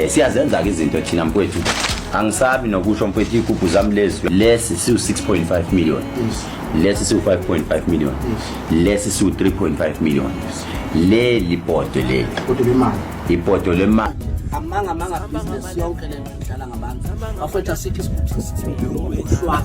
Siyazenza ke izinto thina mfowethu. Angisabi nokusho mfowethu, igubhu zami lezi, lesi siwu 6.5 million. Lesi siwu 5.5 million. Lesi siwu 3.5 million. Leli bhodwe leli. Kodwa imali. Ibhodwe lemali. Amanga, amanga, business yonke le nto idlala ngabantu. Bafethu, asikho isigubhu sa-6 million. Uhlwa.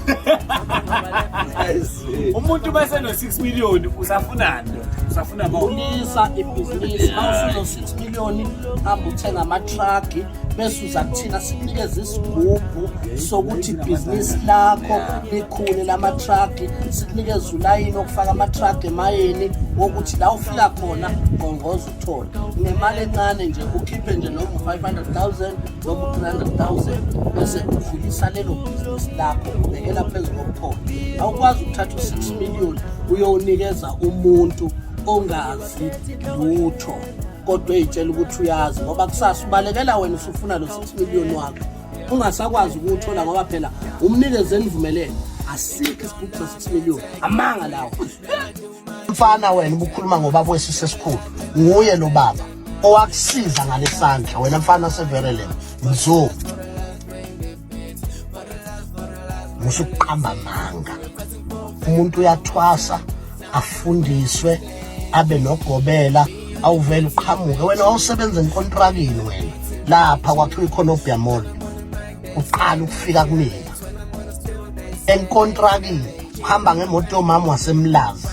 Umuntu bese no 6 million usafunani? Usafuna more. Ulisa ibhizinisi, mawusuno 6 million, hamba uthenga ama-truck, bese uza kuthina sikunikeze isigubhu sokuthi ibhizinisi lakho likhule lama-truck, sikunikeze ulayini wokufaka ama-truck emayini, wokuthi la ufika khona ngqongqoza uthole ngemali encane nje, ukhiphe nje noma u-500 000 noma u-300 000, bese udlulisa lelo bhizinisi lakho, ubekela phezu kokuphola. Awukwazi ukuthatha u-6 million uyowunikeza umuntu ongazi lutho kodwa ey'tshela ukuthi uyazi, ngoba kusasa ubalekela wena usufuna lo 6 million wakho, ungasakwazi ukuwuthola, ngoba phela umnikeze enivumelene. Asikho isigubhu sa-6 million, amanga lawo. Mfana wena, ubukhuluma ngobaba wesise esikhulu, nguye lo baba owakusiza ngalesandla wena mfana severelem mzo. Musukuqamba amanga. Umuntu uyathwasa, afundiswe, abe nogobela, awuvele uqhamuke wena. Wawusebenza enkontrakini wena lapha kwakhiwa iCornubia Mall, uqala ukufika kumina enkontrakini, uhamba ngemoto yomama wasemlazi.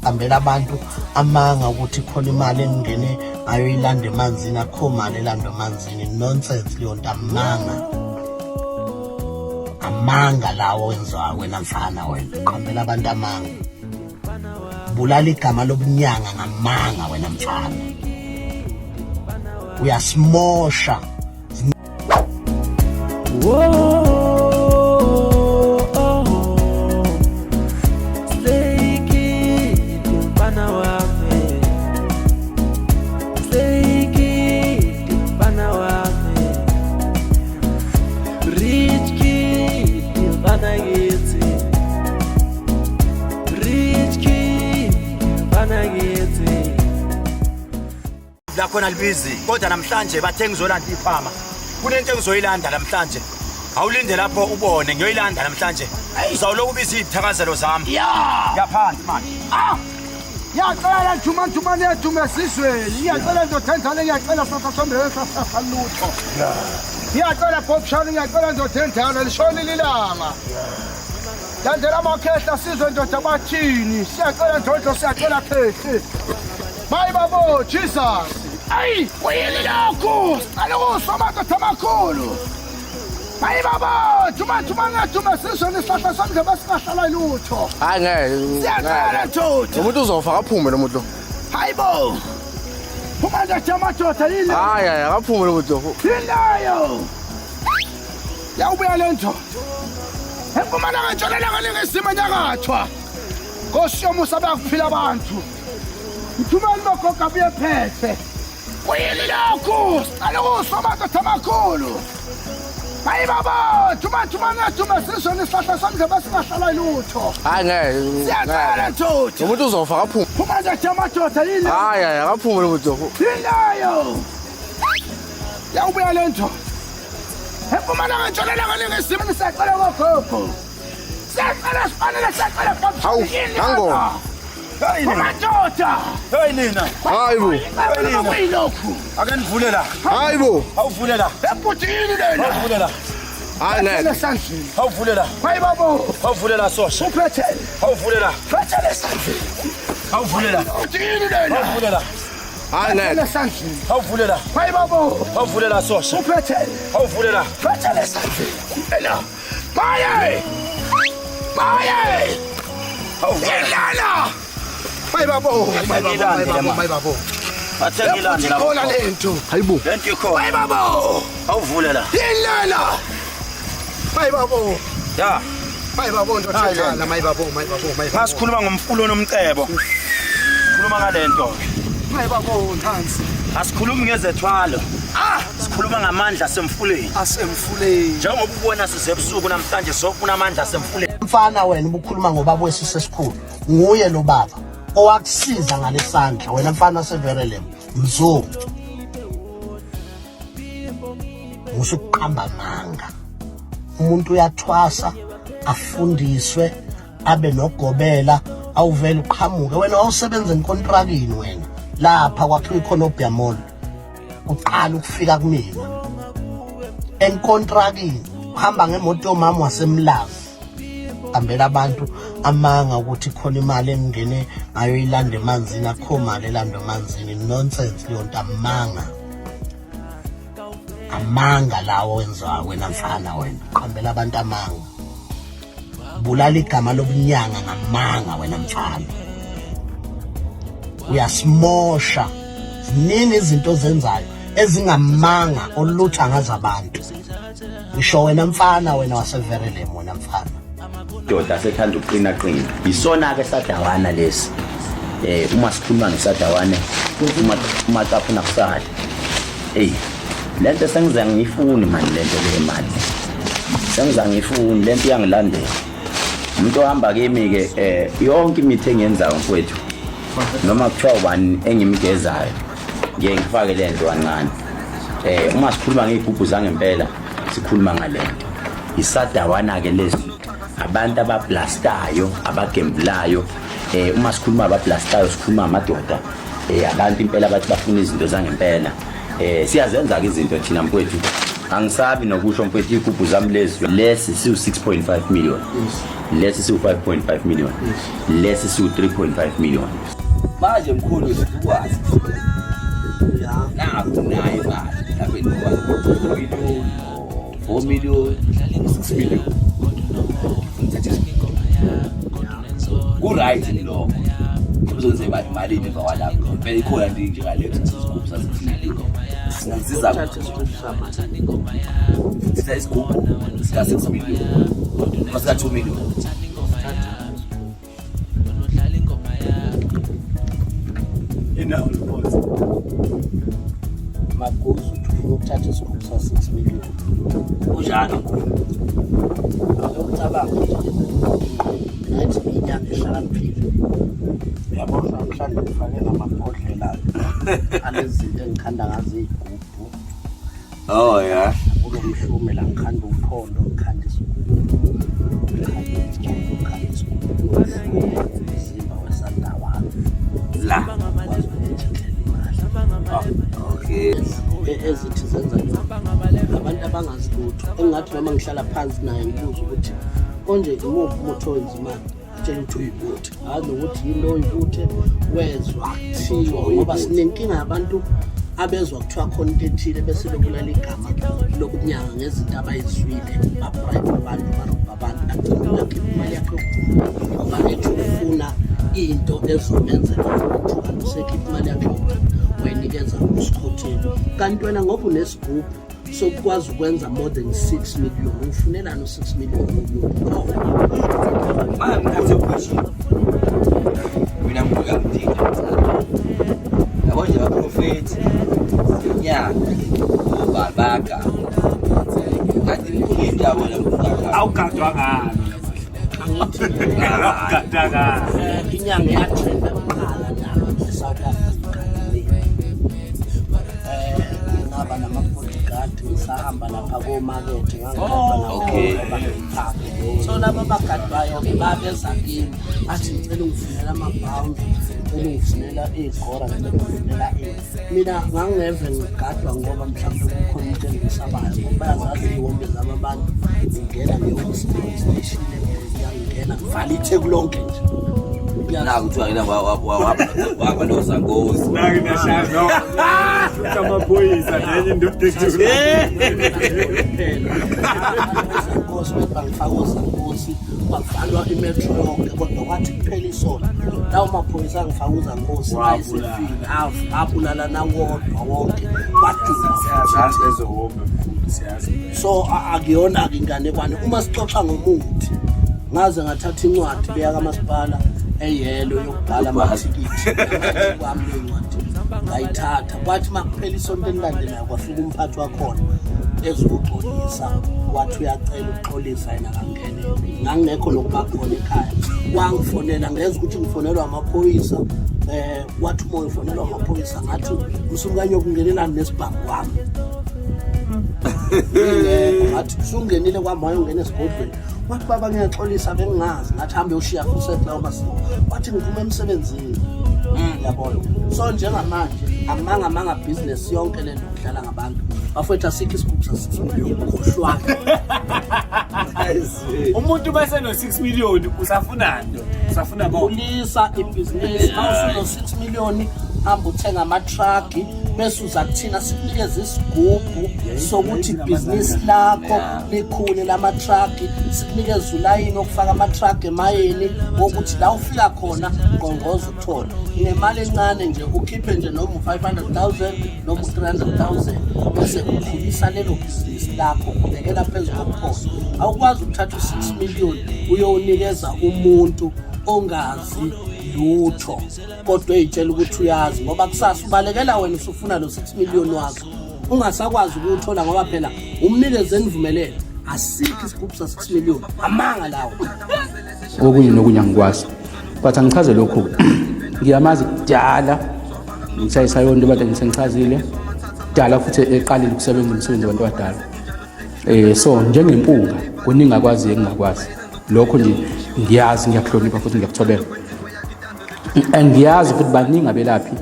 Hambela abantu amanga ukuthi khona imali engingene ngayoyilanda emanzini. Akho mali elandwa emanzini, nonsense leyo nto, amanga, amanga lawo wenziwa wena mfana. Wena qhambela abantu amanga, bulala igama lobunyanga ngamanga. Wena mfana uyasimosha. Whoa, oh, Slay Kid, mfana wami. Slay Kid, mfana wami. Rich Kid, mfana kithi. Rich Kid, mfana kithi. La khona libizi, kodwa namhlanje bathe ngizolanda iphama. Kunento engizoyilanda namhlanje. Awulinde lapho ubone, ngiyoyilanda namhlanje. Uzawuloku ubiza iy'thakazelo zami. Ya. Yaphansi manje. Ah! Ngiyacela Juma, Juma yethu mesizweni. Ngiyacela ndoda endala, ngiyacela sasasombe sasasa lutho. Ngiyacela Bobshani, ngiyacela ndoda endala, lishonile ilanga. Landela amakhehla sizwe ndoda bathini. Siyacela ndodlo, siyacela khehle. Mayi babo Jesus. Ayi, kuyini lokhu? Sicela ukuswa amadoda amakhulu. Mayi babo, Juma, Juma yethu mesizweni, isihlahla somndebe singahlala lutho. Hayi ngeke. Siyacela ndoda. Umuntu uzofa, akaphume lo muntu lo. Hayibo! Phuma ndoda, amadoda yini? Hayi hayi, akaphume lo muntu lo. Yini leyo? Yawubuya le nto. Empumalanga, entshonalanga, ningizimu, enyakathwa. Nkosi yomusa, bayakuphila abantu. Mthumeli bogogo abuye phethe. Kuyini lokhu? Sicela ukuswa amadoda amakhulu. Hayi baba, Juma, Juma yethu mesizweni, isihlahla somndebe singahlala lutho. Hayi ngeke. Siyacela ndoda. Umuntu uzofa, akaphume. Phuma ndoda, amadoda yini? Hayi hayi, akaphume lo muntu lo. Yini leyo? Yawubuya le nto. Empumalanga, entshonalanga, ningizimu, siyacela kogogo. Siyacela sifanele, siyacela. Hawu, nangona. Madoda! Hey nina. Hayi bo. Kuyilokhu. Ake nivule la. Hayi bo. Awuvule la. Ebhuti, yini lena? Awuvule la. Hayi ngeke. Esandleni. Awuvule la. Hayi babo. Awuvule la sosha. Uphethele. Awuvule la. Phethele esandleni. Awuvule la. Uthi yini lena? Awuvule la. Hayi ngeke. Esandleni. Awuvule la. Hayi babo. Awuvule la sosha. Uphethele. Awuvule la. Phethele esandleni. Ela. Maye! Maye! Ilana! Maye babo. Maye babo. Maye babo. Maye babo. Bathe ngilande la. Ikhona lento. Hayibo. Lento ikhona. Maye babo. Awuvule la. Ilana! Maye babo. Ya. Maye babo ndoda Hayi, endala. Maye babo. Maye babo. Maye babo. Masikhuluma ngomfulo nomcebo. Khuluma ngalento ke. Maye babo Ntanzi. Asikhulumi ngezethwalo. Ah! Sikhuluma ngamandla asemfuleni. Asemfuleni. Njengoba ubona size ebusuku namhlanje sofuna amandla asemfuleni. Mfana wena, ubukhuluma ngobaba wesise esikhulu, nguye lo baba owakusiza ngalesandla wena mfana severelem mzo. Musukuqamba amanga. Umuntu uyathwasa afundiswe abe nogobela awuvele uqhamuke wena wawusebenza enkontrakini wena lapha kwakhiwa ikhonobia mall uqala ukufika kumina enkontrakini uhamba ngemoto yomama wasemlazi hambela abantu amanga ukuthi khona imali engingene ngayoyilanda emanzini akho mali elandwa emanzini nonsense leyo nto amanga amanga lawo wenziwa wena mfana wena uqambela abantu amanga bulala igama lobunyanga ngamanga wena mfana uyasimosha ziningi izinto ozenzayo ezingamanga olutha ngazo abantu ngisho wena mfana wena waseverelem wena mfana doda sethanda ukuqina qina yisona ke sadawana lesi eh uma sikhuluma ngesadawane uma uma caphuna kusale hey lento sengize ngiyifuni mani lento le mali sengize ngiyifuni lento iyangilandela umuntu ohamba kimi ke eh yonke imithi engiyenzayo mfowethu noma kuthiwa ubani engimgezayo ngiye ngifake lento kancane eh uma sikhuluma ngey'gubhu zangempela sikhuluma ngalento isadawana ke lesi abantu abablastayo abagembulayo eh uma sikhuluma abablastayo sikhuluma amadoda eh abantu impela abathi bafuna izinto zangempela eh siyazenza ke izinto thina mfowethu angisabi nokusho mfowethu igubhu zami lezi lesi siwu 6.5 million lesi siwu 5.5 million lesi siwu 3.5 million manje mkhulu sikwazi nakho naye manje mhlawumbe ni 1 million 4 million 6 million ku-right lokho uzonze malini emva kwalapho impela ikhona nto njengaleyo isigubhu sasithini singasiza sithatha isigubhu sika-6 million noma sika-2 million Inawo lo Maguzu uthi ufuna ukuthatha isigubhu sa-6 million. Kunjalo mkhulu. Awucabanga nje. Ngathi inyanga ehlakaniphile. Uyabona namhlanje ngifake namabhodlela alezinto engikhanda ngazo iy'gubhu. Oh yeah. Kulo mhlume la ngikhanda uphondo ngikhanda isigubhu. Ngikhanda isigubhu, ngikhanda isigubhu. Umzimba wesandawana. La. Kwazi ukuthi ngithele imali. Oh, okay. Ezithi zenza lokho. Abantu abangazi lutho. Engathi noma ngihlala phansi naye ngibuza ukuthi konje imuphi umuthi owenza imali. Atshela ukuthi uyibuthe. Hayi nokuthi yini oyibuthe wezwa kuthiwa ngoba sinenkinga yabantu abezwa kuthiwa khona into ethile bese bebulala igama lokunyanga ngezinto abayizwile babribe abantu barobha abantu agcina umuntu akhipha imali yakhe yokugcina ngoba ethi ufuna into ezomenzela ukuthi kanti usekhipha imali yakhe yokugcina wayinikeza usikhotheni kanti wena ngoba unesigubhu sokukwazi ukwenza more than 6 million ufunelani u-6 million Manje ngithathe question. Mina ngibuka ngidinga. Yabo nje abaprofethi inyanga obabaka. Kanti into yabo la Awugadwa ngalo. Awugadwa ngalo. Inyanga yatrenda kuqala nayo e-South Africa. Ngaba nama-bodyguard ngisahamba lapha komakethe ngangihamba Okay. so laba abagadwayo-ke babeza kimi athi ngicela ungifunela amabhawundi ngicela ungifunela iy'gora ngicela ungifunela ini mina ngangingeve ngigadwa ngoba mhlawumbe kukhona into engiyisabayo ngoba bayazazi iy'wombe zami abantu ngingena ngehhovisi police station ngiyangena ngivala itheku lonke nje Naku kuthiwa yena waba nosangozi. Nake nashaya no. Shutha amaphoyisa nenye indoda Nkosi bethi bangifaka ozankosi kwavalwa imetro yonke kodwa kwathi kuphela isonto lawo maphoyisa angifaka uzankosi ayesefile abulala nawodwa wonke baduka Siyazazi lezo wombe mkhulu siyazi. So akuyona-ke inganekwane uma sixoxa ngomuthi ngaze ngathatha incwadi leya kamasipala eyelo yokubhala amathikithi kwami leyo ncwadi ngayithatha kwathi uma kuphela isonto elilandelayo kwafika umphathi wakhona ezokuxolisa wathi uyacela ukuxolisa yena kangene ngangingekho nokuba khona ekhaya wangifonela ngeza ukuthi ngifonelwa amaphoyisa wathi umoya ufonelwa amaphoyisa ngathi msukanye ukungenelani nesibhamu wami Ngingekho ngathi usungenile kwamoya ungena esigodlweni. Wathi baba ngiyaxolisa bengingazi ngathi hambe ushiya futhi lawo masiko. Wathi ngiphuma emsebenzini. Yabona. So njengamanje amanga amanga business yonke lento kudlala ngabantu. Bafowethu asikho isigubhu sa-6 million khohlwana. Umuntu bese no 6 million usafunani? Usafuna bo. Khulisa ibhizinisi mawusuno 6 million hamba uthenga ama-truck bese uza kuthina sikunikeze isigubhu sokuthi ibhizinisi lakho likhule lama-truck sikunikeze ulayini wokufaka ama-truck emayini wokuthi la ufika khona ngqongqoza uthole ngemali encane nje ukhiphe nje noma u-500 000 noma u-300 000 bese ukhulisa lelo bhizinisi lakho ubekela phezu kokukhona. Awukwazi ukuthatha u-6 million uyowunikeza umuntu ongazi lutho kodwa eyitshela ukuthi uyazi, ngoba kusasa ubalekela wena usufuna lo 6 million wakho ungasakwazi ukuwuthola ngoba phela umnikeze enivumelene. Asikho isigubhu sa-6 million, amanga lawo. Okunye nokunye angikwazi, but angichaze lokhu. Ngiyamazi kudala ngisayisayonto bade ngisengichazile kudala futhi eqalile ukusebenza umsebenzi wabantu abadala. So njengempunga kuningi akwazi engingakwazi. Lokho nje ngiyazi, ngiyakuhlonipha futhi ngiyakuthobela. Ngiyazi futhi baningi abelaphi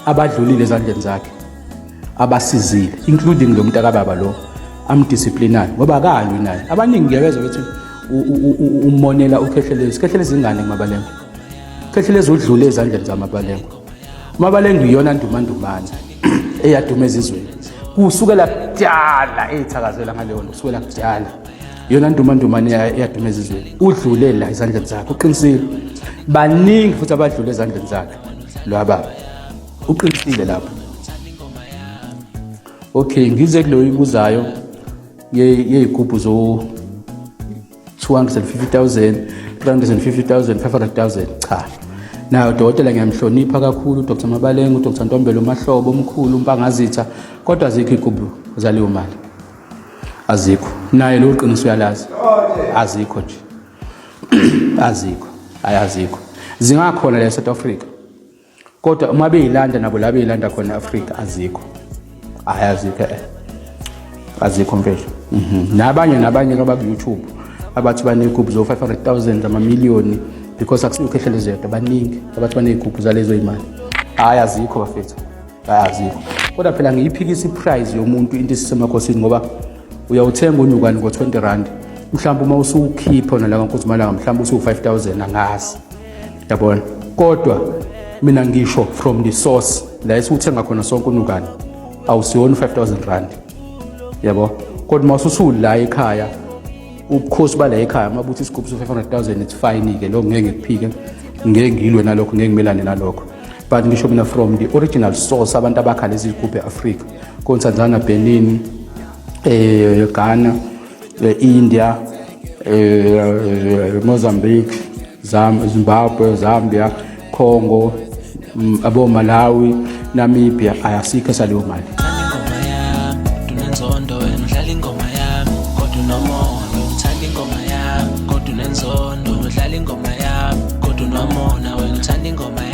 abadlulile ezandleni zakhe abasizile, including lo mntakababa lo amdisciplinayo, ngoba akalwi naye. Abaningi ngiyabezwa bethi umonela uKhehlelezi. Khehlelezi ingane kuMabalengo. Khehlelezi udlule ezandleni zamabalengo. UMabalengo iyona ndumandumane eyaduma ezizweni kusukela kudala, eyithakazela ngaleyo nto kusukela kudala. Iyona ndumandumane eyaduma ezizweni, udlule la ezandleni zakhe. Uqinisile, baningi futhi abadlule ezandleni zakhe lwababa, uqinisile lapho. Okay, ngize kuleyo ibuzayo yey'gubhu zo 250,000, 350,000, 500,000. Cha, nayo dokotela ngiyamhlonipha kakhulu uDr Mabalengo, uDr Ntombelo Mahlobo omkhulu uMpangazitha, kodwa azikho iy'gubhu zaleyo mali, azikho. Naye lo qiniso uyalazi, azikho nje, azikho, hayi azikho. Zingakhona la e-South Africa, kodwa uma beyilanda nabo la beyilanda khona e-Afrika, azikho, hayi azikho, azikho mfethu. Nabanye nabanye abaku-YouTube abathi baney'gubhu zo-500,000, amamiliyoni, because akusiyo uKhehlelezi yedwa, baningi abathi baney'gubhu zalezo y'mali. Hhayi azikho bafethu, hhayi azikho. Kodwa phela ngiyiphikisa iprice yomuntu into isisemakhosini, ngoba uyawuthenga unukani ngo-20 rand, mhlawumbe uma usuwukhipha wona la kaNkuzimalanga mhlawumbe usuwu-5000, angazi, yabona. Kodwa mina ngisho from the source la esiwuthenga khona sonke unukani, awusiwona u-5000 rand, yabo. Kodwa uma ususula ekhaya, ubukhosi bala ekhaya mabuthi isigubhu so-500,000, it's fine-ke lokho, ngeke ngikuphike, ngeke ngilwe nalokho, ngeke ngimelane nalokho. But ngisho mina from the original source, abantu abakha lezi zigubhu e-Afrika, koTanzania, Benin, Ghana, India, Mozambique, Zimbabwe, Zambia, Congo, abo Malawi, Namibia, ayasikho saleyo mali. Ingoma yami unenzondo wena, udlala ingoma yami kodwa unomona. Uthanda ingoma yami kodwa unenzondo, udlala ingoma yami kodwa unomona wena, uthanda ingoma.